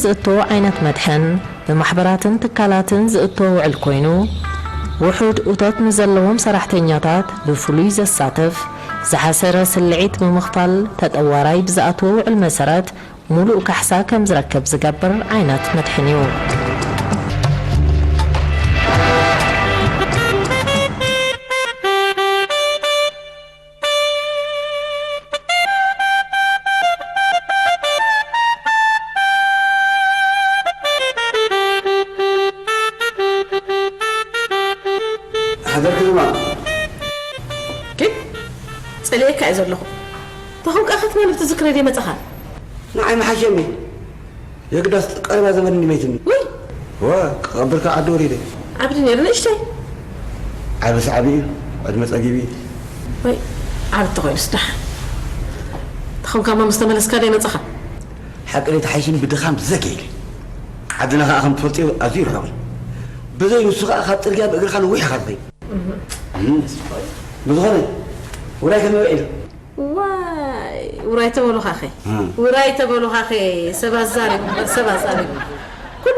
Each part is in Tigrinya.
ዝእቶ ዓይነት መድሕን ብማሕበራትን ትካላትን ዝእቶ ውዕል ኮይኑ፣ ውሑድ እቶት ንዘለዎም ሰራሕተኛታት ብፍሉይ ዘሳትፍ፣ ዝሓሰረ ስልዒት ብምኽፋል ተጠዋራይ ብዝኣትዎ ውዕል መሰረት ሙሉእ ካሕሳ ከም ዝረክብ ዝገብር ዓይነት መድሕን እዩ። ሓደርኪ ድማ ግን ጸሊኤካ እየ ዘለኹ። ተኾንካ ኸትማን ብትዝክረ ድየ መጻኻ? ንዓይ መሓሸኒ። የግዳስ ቀረባ ዘመድ እንዲመይትኒ። ውይ ወ ቀብርካ ዓዲ ወሪደ። ዓብዲ ነይሩ ንእሽተይ። ዓቢ ሰዓቢ እዩ። ዕድመ ጸጊቢ እዩ። ወይ ዓብዲ ተኾይኑስ ደሓን። ተኾንካ እሞ ምስ ተመለስካ ዶ ይመጻኻ? ሓቂ ዘይተሓይሽኒ ብድኻም ዘገ ኢለ። ዓድና ከኣ ከም ትፈልጥዮ ኣዝዩ ርሑቕ እዩ። ብዘይ ንሱ ከኣ ካብ ጽርግያ ብእግርኻ ነዊሕ ኢኻ ትኸይድ። ብዝኾነ ውራይ ከመይ ውዒሉ? ዋይ ውራይ ተበሉኻኸ ውራይ ተበሉኻኸ ሰብ ኣዛሪቡ እምበር ሰብ ኣዛሪቡ ኩሉ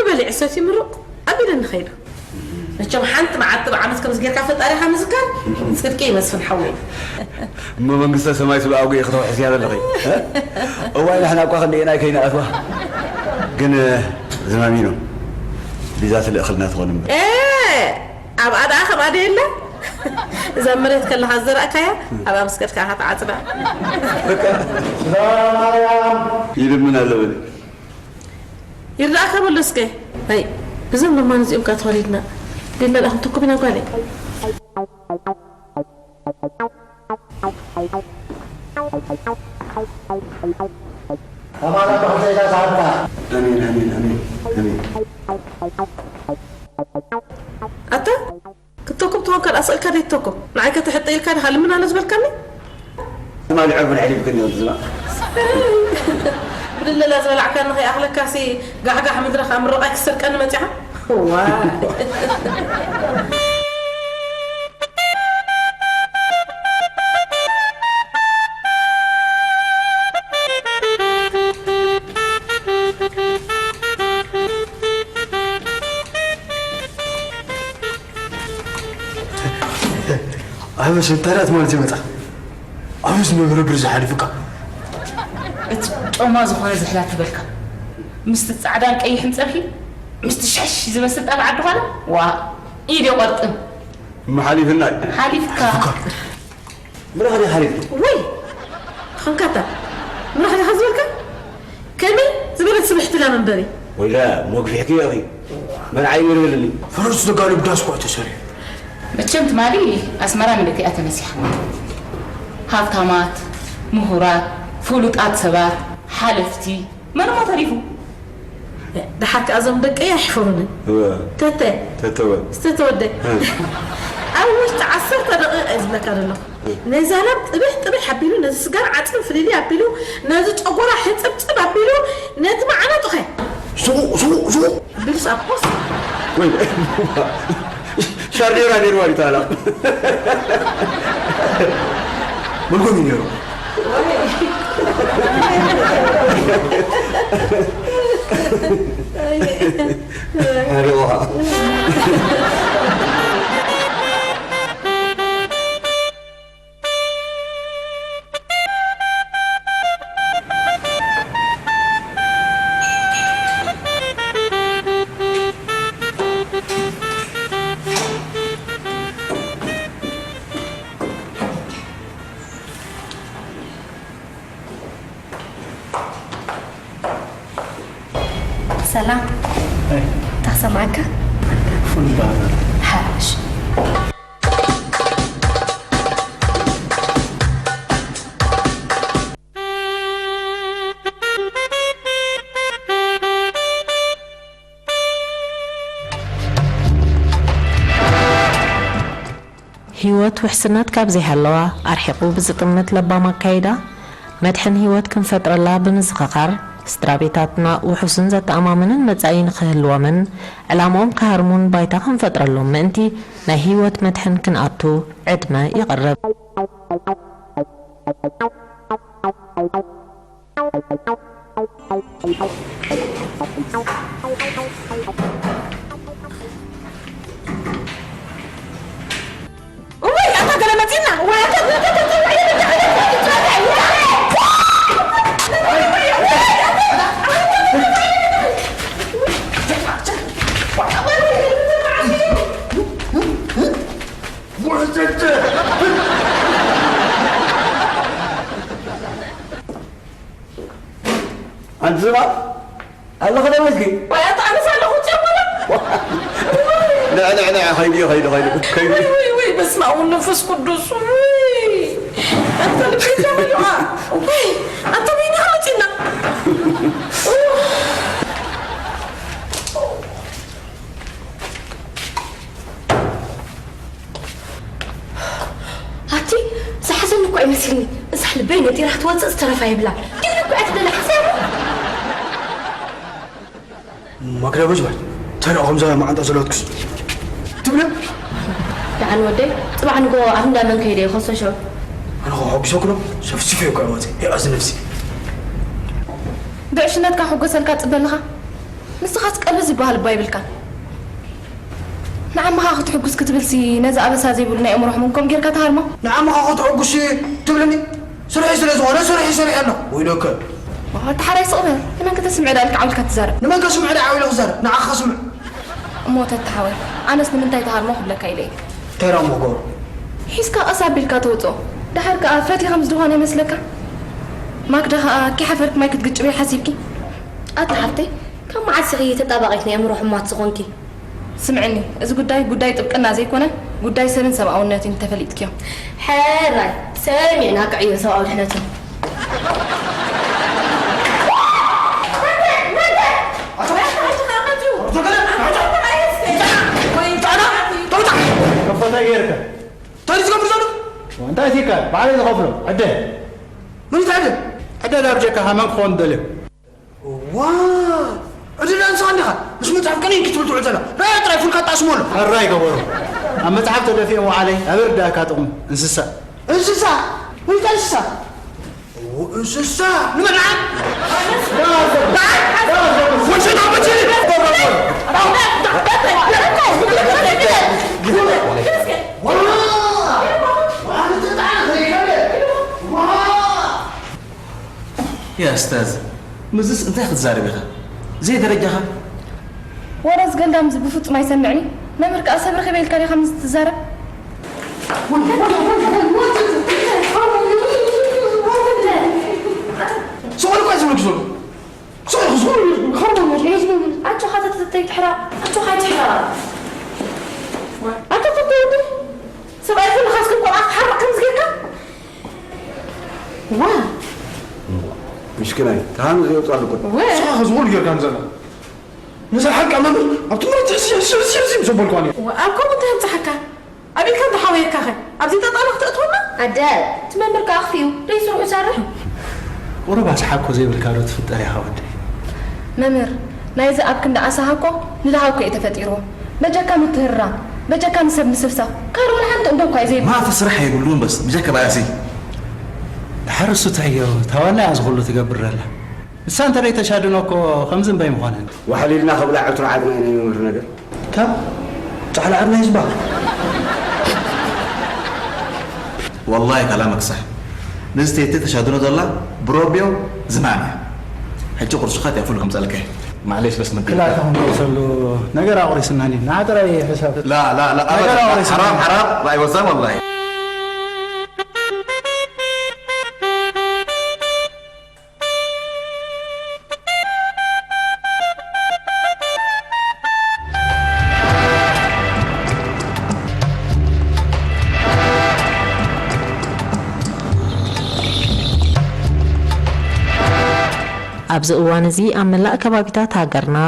በሊዑ ሰትዩ ምሩቕ ኣቢለ ንኸይዱ መቸም ሓንቲ መዓልቲ ብዓመት ከምዚ ጌርካ ፈጣሪኻ ምዝካር ጽድቂ ይመስፍን ሓወይ እሞ መንግስተ ሰማይ ስለ ኣጉ ኢኺ ተውሕስያ ዘለኺ። እዋይ ንሕና እኳ ክንደየናይ ከይንኣትዋ። ግን ዝማሚኖ ቪዛ ትልእኽልና ትኾን እምበር። ኣብኣ ደኣ ከምኣ ዶ የለ እዛ መሬት ከለኻ ዝዘራእካያ ኣብኣ ምስ ከድካ ኢኻ ትዓጽዳ። ይልምን ኣሎ በሊ። ይርዳእካ በሎ እስከ። ኣይ እዞም ለማን እዚኦም ካ ተወሊድና ዴና ደኣ ክንተኩም ኢና ጓለይ። ተማራ ብሕቶ ኢላ ዝሃብካ። ኣሜን ኣሜን ኣሜን ኣሜን። ኣታ ክትተኩም ተኾንካ ደኣ ስእልካ ደይትተኩም ንዓይ ከተሕጠ ኢልካ ዲኻ ልምን ኣሎ ዝበልካኒ? ትማሊ ዕርብን ሕሊፍክን እዮም ዝማ። ብድለላ ዝበላዕካኒ ከይኣኽለካሲ ጋሕጋሕ ምድረ ከዓ ምርቓይ ክሰርቀኒ መፂኻ? ዋይ ኣበሽ እንታይ ደኣ ትማሊ ዘይመጻ ኣበሽ መብረብር ዝሓልፍካ እቲ ጮማ ዝኾነ ዝሕላ ትበልካ ምስቲ ጻዕዳን ቀይሕን ጸብሒ ምስቲ ሸሽ ዝመስል ጣብ ዓዲ ዃላ ዋ ኢድ የቆርጥም እሞ ሓሊፍና እዩ ሓሊፍካ ምራኽ ዲኻ ሓሊፍና ወይ ተኾንካታ ምራኽ ዲኻ ዝበልካ ከመይ ዝበለት ስብሕቲ ላ መንበሪ ወይላ መግፊሕኪ ኢኺ መርዓይ ይርብልኒ ፈረስ ተጋልብ ዳስ ኳ ተሰሪሑ መቸም ትማሊ ኣስመራ ንቤት እያ ተነሲሓ ሃብታማት ምሁራት ፍሉጣት ሰባት ሓለፍቲ መን እሞ ተሪፉ ደሓር ከኣ እዞም ደቀይ ኣይሕፈሩኒ ተተ ተተወ ዝተተወደ ኣብ ውሽጢ ዓሰርተ ደቂቕ እየ ዝብለካ ዘለኹ ነዛ ላም ጥብሕ ጥብሕ ኣቢሉ ነዚ ስጋር ዓፅሚ ፍልልይ ኣቢሉ ነዚ ጨጎራ ሕፅብፅብ ኣቢሉ ነቲ መዓናጡኸ ሱቕ ሱቕ ሱቕ ኣቢሉስ ኣብ ፖስት ወይ ሻርዴራ ኔርዋ ዲታ ላም መጎሚ ነይሩ ሓደ ውሃ ሰላም እንታይ ክሰምዓካ? ፉን ይበሃል። ሓሽ። ህይወት ውሕስነት ካብ ዘይሃለዋ ኣርሒቑ ብዝጥምት ለባም ኣካይዳ መድሕን ህይወት ክንፈጥረላ ብምዝኽኻር ስድራቤታትና ውሑስን ዘተኣማምንን መጻኢ ንኽህልዎምን ዕላምኦም ክሃርሙን ባይታ ክንፈጥረሎም ምእንቲ ናይ ህይወት መድሕን ክንኣቱ ዕድመ ይቕርብ። ኣንቲ ዝባብ ኣለኸ ዶ ኢልኪ? ወይ ኣታ ኣነስ ኣለኹ ጽዮን በላ። ንዕ፣ ንዕ፣ ንዕ፣ ኸይዱ እዩ፣ ኸይዱ፣ ኸይዱ፣ ኸይዱ። ወይ፣ ወይ፣ ወይ፣ በስመ ኣብ ወወልድ ወመንፈስ ቅዱስ። ወይ፣ ኣንታ ልበይ ጃበሉዓ። ወይ፣ ኣንታ በይንኻ መጺና። ኣቲ ዝሓዘኒ እኮ ኣይመስልኒ። እዛ ልበይ ነጢራ ክትወፅእ ዝተረፋ የብላን። ግን እኮ እያ ትደሊ ሓሳብ። ማክዳ በጅ በል። ተረኦ ከምዛ መዓንጣ ዘለወትኩስ ትብለ። ደሓን ወደይ፣ ፅባሕ ንጎ ኣብ እንዳ መን ከይደ ይኸሰሾ? ኣነ ኸ ሐጒሰኩ ዶ? ሰፍሲፈ እኮ ወፂ። የቐዚ ነፍሲ። ብዕሽነትካ ክጎሰልካ ትፅበ ኣለኻ? ንስኻስ ቀልቢ ዝበሃል እባ ይብልካን። ንዓምኻ ክትሕጉስ ክትብልሲ ነዚ ኣበሳ ዘይብሉ ናይ ኣእምሮ ሕሙም ከም ጌርካ ትሃርሞ? ንዓምኻ ክትሕጉስ ትብልኒ? ስርሒ ስለ ዝኾነ ስርሒ ሰሪሐ ኣለኹ። ወይለከ። ዋ፣ ተሓራይ ስቕ በል። ንመን ከተስምዕ ደኣ ኢልካ ዓው ኢልካ ትዛረብ? ንመን ከስምዕ ደኣ ዓው ኢለ ክዛረብ? ንዓኻ ከስምዕ። እሞ ተተሓወይ፣ ኣነስ ንምንታይ ትሃርሞ ክብለካ ኢለ እየ። ተራ እሞ ገብሮ። ሒዝካ ቀስ ኣቢልካ ተውፅኦ። ደሓር ከኣ ፈትየ ከም ዝድኾነ ይመስለካ? ማክዳ ከኣ ኪሓፈርክ ማይ ክትግጭብሪ ሓሲብኪ? ኣታ ሓፍተይ፣ ካብ መዓስ ኢኺ ተጣባቒት ናይ ኣእምሮ ሕሙማት ዝኾንኪ? ስምዕኒ፣ እዚ ጉዳይ ጉዳይ ጥብቅና ዘይኮነ፣ ጉዳይ ሰብን ሰብኣውነትን ተፈሊጥክዮ። ሕራይ፣ ሰሚዕና ክዕዮ ሰብኣዊ ድሕነቱ። ከፈታ ጌርካ። እንታይ ዝገብር ዘሎ? እንታይ ትካል? ባዕለይ ዝኸፍሎ። ዕደ። ምን ይትዕደ? ዕደ ዳር ጀካ ሃመን ክኸውን ደልዮ። ዋ! ዕድል ኣንስኻ እንዲኻ። ምስ መጽሓፍ ቅኔ ክትብል ትውዕል ዘላ። ራእያ ጥራይ ፉልካ ጣስሞ ኣሎ። ሕራይ ገበሩ። ኣብ መጽሓፍ ተደፊኦም ወዓለይ፣ ኣበይ ርዳእካ ጥቕሙ? እንስሳ። እንስሳ? ወይታ እንስሳ? እዎ፣ እንስሳ። ንመን ንዓይ? ንዓይ? ወንጀል ኣበጅ! ዋ! ዋ! ዋ! ያ እስታዝ፣ ምስዚስ እንታይ ክትዛረብ ኢኻ? ዘይደረጃኻ። ወረ ዝገንዳም እዚ ብፍጹም ኣይሰምዕን እዩ። መምህር ከኣ ሰብ ረኺበ ኢልካ ዲኻ ከምዚ ትዛረብ? ስቕ ኢልካ ዝብለኪ ዘሎ። ስቕ ኢልካ ዝብለኪ ዘሎ። ኣጆኻ ተተተይ ትሕራ፣ ኣጆኻ ኣይትሕራ። ኣታ ተተይ ወዲ፣ ሰብኣይ ዘለኻስ ከም ቆልዓ ክትሓርቕ ከምዚ ጌርካ? ዋ! ምስኪናይ፣ ተሃኑ ዘይወጽእ ኣሎ እኮ። ወ- ንስኻ ከ ዝኹሉ ጌርካ ንዘላ። ነዛ ሓቂ ኣመምር፣ ኣብ ትምህርቲ ሕስይ፣ ሕስይ፣ ሕስይ፣ ሕስይ ምስ ኣበልኳ ነይረ። ወ-፣ ኣብ ከምኡ እንታይ ኣምጽሓካ? ኣብ ኢድካ እንተሓወየካ ኸ? ኣብዚ ጣጣ ክትእትወና? ኣደ፣ እቲ መምህር ከኣ ኣኽፊኡ፣ ደይ ስርሑ ይሰርሕ። ቁሩብ ኣስሓኮ ዘይብልካ ዶ ትፍጠር ኢኻ ወደይ? መምህር፣ ናይዚ ኣብ ክንዲ ኣሳሃኮ ንድሃኮ እዩ ተፈጢርዎ። በጃካ ምትህርራም፣ በጃካ ንሰብ ምስፍሳፍ፣ ካልእ ወላ ሓንቲ እንዶ እኳ እዩ ዘይብሉ። ማእቲ ስራሕ የብሉን በስ፣ ብጀካ ባያሲ። ድሓር እሱ እንታይ እዮ፣ ታዋና እያ ዝኹሉ ትገብር ዘላ። ንሳ እንተ ደይ ተሻድኖ እኮ ከምዚ እምበይ ምኾነ። ዋሕሊልና ክብላ ዕትሮ ዓድና ኢና ይመምህር ነገር። ካብ ጫሕላ ዓድና እዩ ዝበሃል። ወላሂ ከላመክ ሳሕ። ንዝተየተ ተሻድኖ ዘላ ብሮቢዮ ዝማም እያ። ሕጂ ቁርሽኻ እትያ ፉል ከምጸልከ። ማዕሌሽ በስ ምድር። ክላተ ክንገልጸሉ ነገር ኣቑሪስና እንዲ። ንዓ ጥራይ ሕሳብ። ላ፣ ላ፣ ላ፣ ነገር ኣበዳ። ኣቑሪስና። ሓራም፣ ሓራም። ራእይ ወዛም ወላሂ። ኣብዚ እዋን እዚ ኣብ መላእ ከባቢታት ሃገርና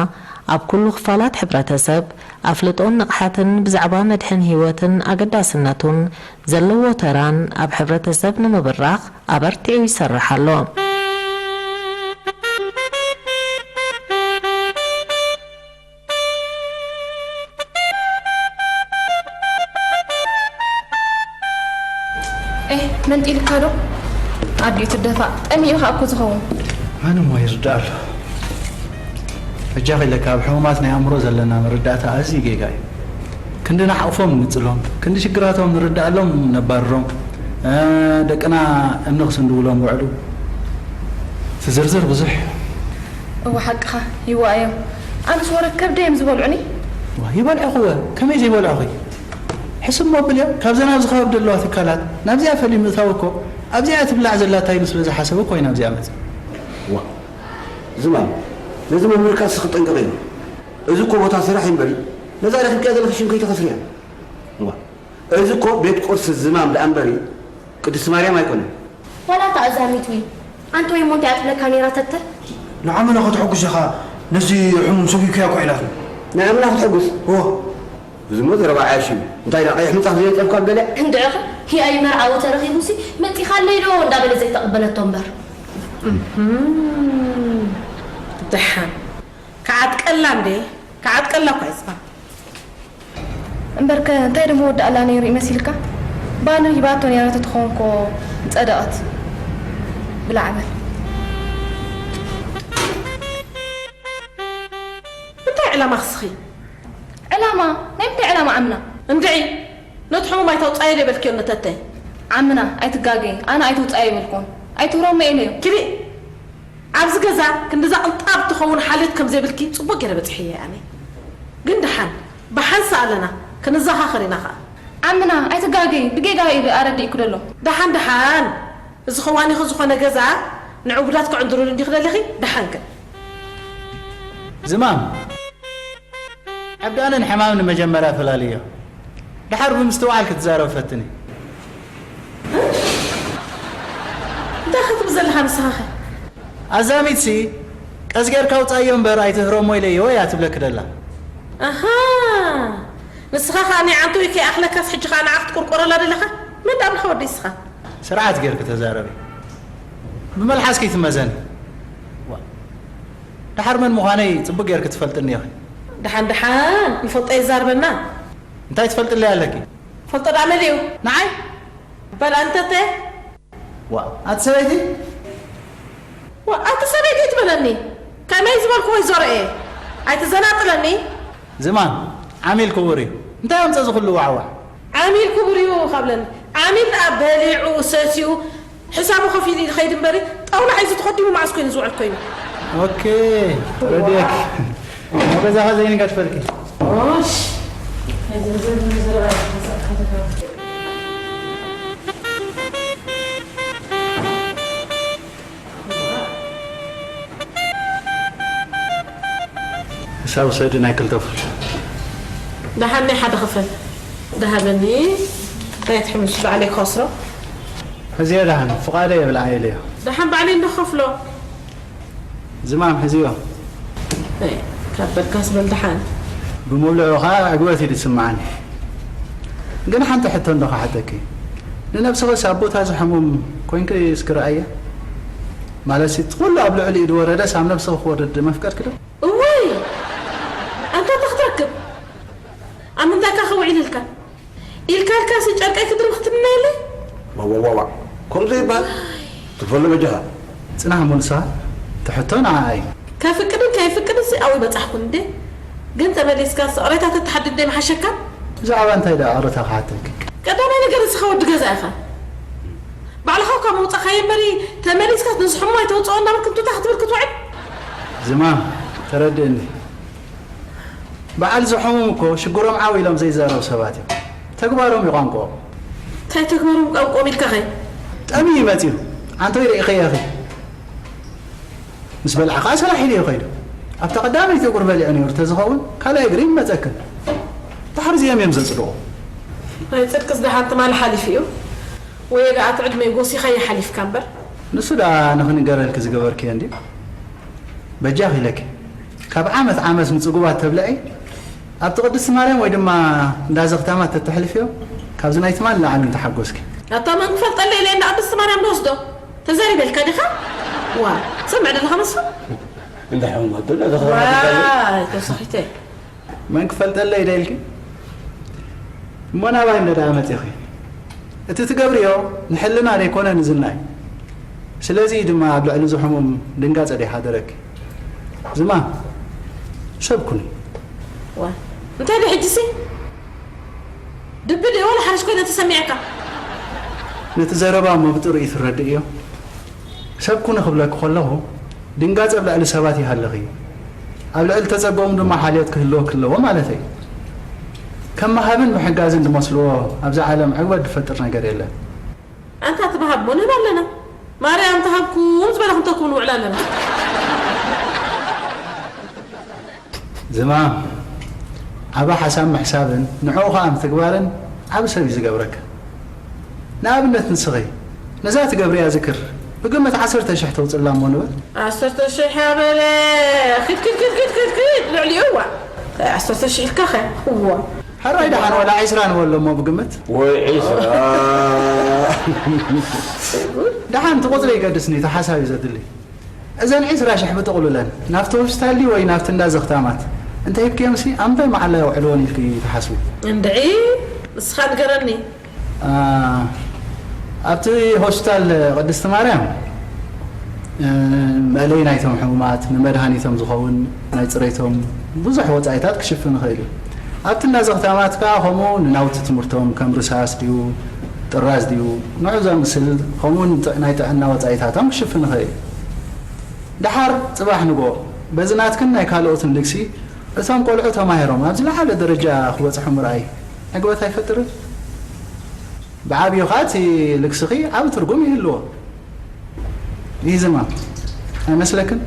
ኣብ ኩሉ ክፋላት ሕብረተሰብ ኣፍልጦን ንቕሓትን ብዛዕባ መድሕን ህይወትን ኣገዳስነቱን ዘለዎ ተራን ኣብ ሕብረተሰብ ንምብራኽ ኣበርቲዑ ይሰርሕ ኣሎ። ኤህ፣ መንጢልካ ዶ? ኣዲኡ ትደፋእ፣ ጠሚኡ ኸኣ እኮ ዝኸውን። ኣነ እሞ ይርዳእ ኣሎ። በጃኺ ኢለካ፣ ኣብ ሕሙማት ናይ ኣእምሮ ዘለና መረዳእታ ኣዝዩ ጌጋ እዩ። ክንዲ ንሓቕፎም ንጽሎም፣ ክንዲ ሽግራቶም ንርዳእሎም ነባርሮም፣ እ፣ ደቅና እምኒ ክስንድውሎም ውዕሉ። እቲ ዝርዝር ብዙሕ እዩ። እወ፣ ሓቅኻ፣ ይዋእዮም። ኣነስ ወረ ከብደይ እዮም ዝበልዑኒ። ዋ፣ ይበልዑኺ ወ፣ ከመይ ዘይበልዑኺ? ሕስብ መብል እዮም። ካብዘን ኣብዚ ከባቢ ዘለዋ ትካላት ናብዚኣ ፈልዩ ምእታው እኮ፣ ኣብዚኣ ትብላዕ ዘላ እንታይ ምስ በዛ ሓሰብ እኮ እዩ ናብዚኣ መጽእ። ዋ፣ ዝማም፣ ነዚ መምህርካ እስኺ ጠንቀቕ ኢሉ። እዚ እኮ ቦታ ስራሕ እዩ እምበሪ፣ ነዛ ረኺብክያ ዘለኺ ሽም ከይትኸስርያ። እዋ፣ እዚ እኮ ቤት ቁርሲ ዝማም ደኣ እምበሪ ቅድስቲ ማርያም ኣይኮነን። ዋላ እታ ኣዛሚት ዊን፣ ኣንተ ወይ እሞ እንታይ ኣትብለካ ነይራ ተተ? ንዓመና ከተሐጉስ ኢኻ ነዚ ሕሙም ሰጒግካዮ እኮ ኢላትኒ። ንዓመና ከተሐጉስ? እዎ። እዚ እሞ ዘረባ ዓያሽ እዩ። እንታይ ደኣ ቀይሕ ምንጻፍ ዘይነጸፍካ ገለ? እንድዕኸ ሂኣይ መርዓዊ ተረኺቡሲ መጺኻለይ ዶ እንዳበለ ዘይተቐበለቶ እምበር። እህም። ደሓን። ከዓጥቀላ እንዴ? ከዓጥቀላ እኳ ይጽፋ። እምበርከ እንታይ ደሞ ወዳእላ ነይሩ ይመሲልካ? ባኒ ሂባቶ ነይራ ተትኸውን እኮ ምጸደቐት። ብላዕ በል። እንታይ ዕላማ ክስኺ? ዕላማ? ናይ ምንታይ ዕላማ ዓምና? እንድዒ፣ ነቲ ሕሙም ኣይተውጻዮ ዶ ይበልክዮ ነተተ? ዓምና፣ ኣይትጋገይ፣ ኣነ ኣይትውጻዮ ኣይበልኩን። ኣይትህረሞ ኢለዮ። ኪዲ፣ ኣብዚ ገዛ ክንድዛ ቅንጣብ ትኸውን ሓልዮት ከም ዘይብልኪ ጽቡቕ ገይረ በጺሐዮ እየ ኣነ። ግን ደሓን፣ ብሓንሳእ ኣለና፣ ክንዘኻኸር ኢና ኸኣ። ዓምና፣ ኣይትጋገይ፣ ብጌጋ ኢሉ ኣረዲእኩ ደሎ። ደሓን፣ ደሓን፣ እዚ ኸዋኒኹ ዝኾነ ገዛ ንዕቡዳት ክዕንድሩሉ እንዲኺ ደሊኺ? ደሓን ግን። ዝማም፣ ዕብዳንን ሕማምን መጀመርያ ፈላልዮ። ደሓር ብምስትውዓል ክትዛረብ ፈትኒ። እንታይ ክትብል ዘለኻ ንስኻ ኸ? ኣዛሚትሲ፣ ቀስ ጌርካ ውጻዮ እምበር ኣይትህረሞ ኢለዮ እያ ትብለኪ ደላ። ኣሃ፣ ንስኻ ኸኣ ናይ ዓንቶ ከይኣኽለካስ ሕጂ ኸኣ ንዓ ክትቁርቆረላ ደለኻ? መን ደኣ ኣብልካ ወዲ ንስኻ? ስርዓት ጌርኪ ተዛረቢ። ብመልሓስ ከይትመዘኒ። ዋ፣ ደሓር መን ምዃነይ ጽቡቕ ጌርኪ ትፈልጥኒ ኢኺ። ደሓን ደሓን ንፈልጦ የዛርበና። እንታይ ትፈልጥለይ ኣለኪ? ፈልጦ ደኣ መሊኡ። ንዓይ? በል ኣንተተ። ዋ፣ ኣቲ ሰበይቲ? ዋ፣ ኣቲ ሰበይቲ ትበለኒ? ከመይ ዝበልኩ ወይዘሮ እየ? ኣይትዘናጥለኒ። ዝማም፣ ዓሚል ክቡር እዩ። እንታይ ኣምጸ እዚ ኩሉ ዋዕዋዕ? ዓሚል ክቡር እዩ ካብለኒ። ዓሚል ደኣ በሊዑ ሰትዩ ሕሳቡ ከፊሉ ይኸይድ እምበሪ፣ ጣውላ ሒዙ ተኸዲሙ መዓስ ኮይኑ ዝውዕል ኮይኑ? ኦኬ፣ ተረዲኤኪ። ኣብ ገዛኻ ዘይንገድፈልኪ። እሽ። ሕሳብ ውሰዲ ናይ ክልተ ክፍል። ደሓን ናይ ሓደ ክፍል ደሃበኒ። ናይ ትሕምስ ባዕለይ ክኸስሮ። ሕዝዮ ደሓን፣ ፍቓደይ የብልዓ ኢለዮ። ደሓን ባዕለይ እንዶ ክኸፍሎ። ዝማም ሕዝዮ። ኣይ፣ ካብ በልካስ በል ደሓን። ብምብልዑ ኸኣ ዕግበት እዩ ዝስምዓኒ። ግን ሓንቲ ሕቶ እንዶ ክሓተኪ። ንነብስኽስ ኣብ ቦታ እዚ ሕሙም ኮይንኪ እስኪ ረኣያ? ማለትሲ፣ እቲ ኩሉ ኣብ ልዕሊኡ ዝወረደስ ኣብ ነብስኺ ክወርድ መፍቀድኪ ዶ? እዋይ! ኣንታ እንታይ ክትረክብ? ኣብ ምንታይካ ከ ውዒልልካ? ኢልካልካሲ ጨርቀይ ክድርብ ክትምነየለይ? ዋዋዋዋ፣ ከምኡ ዘይበሃል። ትፈሎ በጃኻ። ጽናሕ እሞ ንስኻ፣ እቲ ሕቶ ንዓኣ እዩ። ከፍቅድን ከይፍቅድንሲ ኣብኡ ይበጻሕኩን እንዴ? ግን ተመሊስካ ስቕሬታ ተተሓድድ ዶ ይምሓሸካ? ብዛዕባ እንታይ ደኣ ቅሬታ ክሓተኪ? ቀዳማይ ነገር ንስኻ ወዲ ገዛ ኢኻ። ባዕልኻ እኳ ምውጻእካዮ እምበሪ፣ ተመሊስካስ ነዚ ሕሙም ኣይተውጽኦ እናበልክ እንቱታ ክትብል ክትውዕል? ዝማም፣ ተረድእኒ። በዓል እዚ ሕሙም እኮ ሽግሮም ዓው ኢሎም ዘይዛረቡ ሰባት እዮም። ተግባሮም እዩ ቋንቋኦም። እንታይ ተግባሮም ቋንቋኦም ኢልካ ኸ? ጠምዩ እዩ መጺኡ። ኣንቶይ ርኢኸዮ ኢኺ። ምስ በልዐ ኸኣ ሰላሕ ኢሉ እዩ ኸይዱ። ኣብታ ቀዳመይቲ እግሩ በሊዑ ነይሩ ተዝኸውን ካልኣይ እግሪ ይመጸክን። ድሓር እዚኦም እዮም ዘጽድቑ። ናይ ጽድቅስ ደሓን ትማሊ ሓሊፉ እዩ። ወይ ደኣ እቲ ዕድመ ጎሲኻዮ ሓሊፍካ እምበር። ንሱ ደኣ ንኽንገረልኪ ዝገበርክዮ እንድዩ። በጃኺ ኢለኪ፣ ካብ ዓመት ዓመት ንጽጉባት ተብልዒ፣ ኣብቲ ቅድስቲ ማርያም ወይ ድማ እንዳ ዘኽታማት ተተሕልፍዮ፣ ካብዚ ናይ ትማሊ ንላዕሊ ምተሓጎስኪ። ኣታ መን ክፈልጠለይ ኢለ እንዳ ቅድስቲ ማርያም ንወስዶ? ተዛሪበልካ ዲኻ? ዋ፣ ትሰምዕ ደለኻ መስፍን? እንዳ ሕሙማት ዶ እንዳ ዘኽታማት ዋይ፣ ተወሳኺተ። መን ክፈልጠለይ ዶ ኢልኪ? እሞ ናባይ እንደ ደኣ መጺኺ። እቲ ትገብርዮ ንሕልና ዘይኮነ ንዝና እዩ። ስለዚ እዩ ድማ ኣብ ልዕሊ እዚ ሕሙም ድንጋጸ ዘይሓደረኪ። ዝማም፣ ሰብ ኩኒ። ዋ፣ እንታይ ዶ ሕጂሲ? ድቢ ድዩ ወላ ሓሪሽ ኮይነ ተሰሚዐካ? ነቲ ዘረባ እሞ ብጥርኡ ትረድእዮ። ሰብ ኩኒ ክብለኪ ከለኹ፣ ድንጋጸ ኣብ ልዕሊ ሰባት ይሃልኽ እዩ። ኣብ ልዕሊ ተጸገኦም ድማ ሓልዮት ክህልወኪ ኣለዎ ማለተይ እዩ። ከም ምሃብን ምሕጋዝን ዝመስልዎ ኣብዛ ዓለም ዕግበት ዝፈጥር ነገር የለን። ኣንታ እቲ ምሃብ እሞ ንህብ ኣለና። ማርያም ተሃብኩም ዝበለ ክንተኩም ንውዕል ኣለና። ዝማም፣ ዓቢ ሓሳብ ምሕሳብን ንዕኡ ኸኣ ምትግባርን ዓቢ ሰብ እዩ ዝገብረካ። ንኣብነት ንስኺ ነዛ ትገብርያ ዝክር ብግምት ዓሰርተ ሽሕ ተውጽላ እሞ ንበል። ዓሰርተ ሽሕ ኣበለ። ክድ ክድ ክድ ክድ ክድ ክድ ልዕሊኡ እዋ። ዓሰርተ ሽሕ ኢልካ ኸ? እዋ። ሕራይ ደሓን ዋላ ዒስራ ንበሎ እሞ ብግምት። ወይ ዒስራ። ደሓን እቲ ቁጽሪ ይገድስኒ፣ እቲ ሓሳብ እዩ ዘድሊ። እዘን ዒስራ ሽሕ ብጥቕሉለን ናብቲ ሆስፒታል ድዩ ወይ ናብቲ እንዳ ዘኽታማት እንተ ሂብክዮምሲ ኣብ ምንታይ መዓላ የውዕልወን ኢልኪ ትሓስቢ? እንድዒ ንስኻ ንገረኒ። ኣ፣ ኣብቲ ሆስፒታል ቅድስቲ ማርያም፣ እ፣ መእለዪ ናይቶም ሕሙማት፣ ንመድሃኒቶም ዝኸውን ናይ ጽሬቶም ብዙሕ ወጻኢታት ክሽፍን ይኽእል እዩ። ኣብቲ እንዳ ዘኽታማት ከኣ ከምኡ ንናውቲ ትምህርቶም ከም ርሳስ ድዩ፣ ጥራዝ ድዩ፣ ንዑ ዘምስል ከምኡ ን-፣ ናይ ጥዕና ወጻኢታቶም ክሽፍን ይኽእል እዩ። ደሓር ጽባሕ ንግሆ በዚ ናትክን ናይ ካልኦትን ልግሲ እቶም ቆልዑ ተማሂሮም ኣብ ዝለዓለ ደረጃ ክበጽሑ ምርኣይ ዕግበት ኣይፈጥርን? ብዓብዩ ኸኣ እቲ ልግስኺ ዓቢ ትርጉም ይህልዎ። ይዝማ ኣይመስለክን?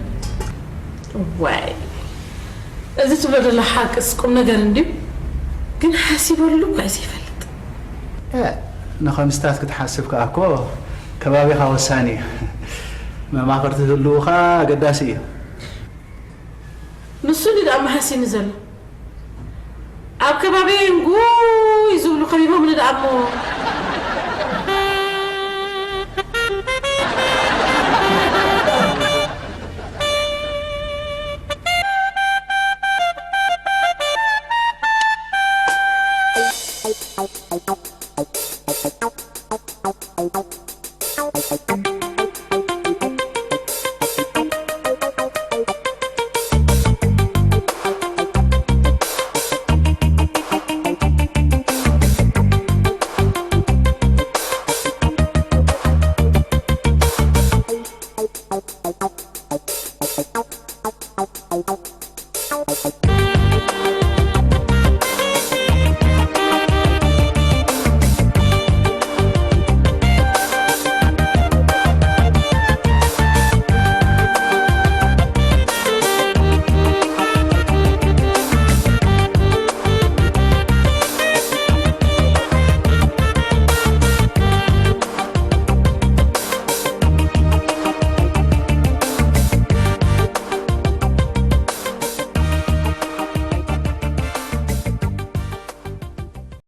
ዋይ፣ እዚ ትብሎ ዘለኻ ሓቅስ ቁም ነገር እንድዩ፣ ግን ሓሲበሉ እኳ እየ ዘይፈልጥ። እ፣ ንኸምስታት ክትሓስብ ከኣ እኮ ከባቢኻ ወሳኒ እዩ። መማኽርቲ ህልውኻ ኣገዳሲ እዩ። ንሱ እንዲ ደኣ መሃሲኒ ዘሎ። ኣብ ከባቢየይ እንጉይ ዝብሉ ከቢቦምኒ ደኣ እሞ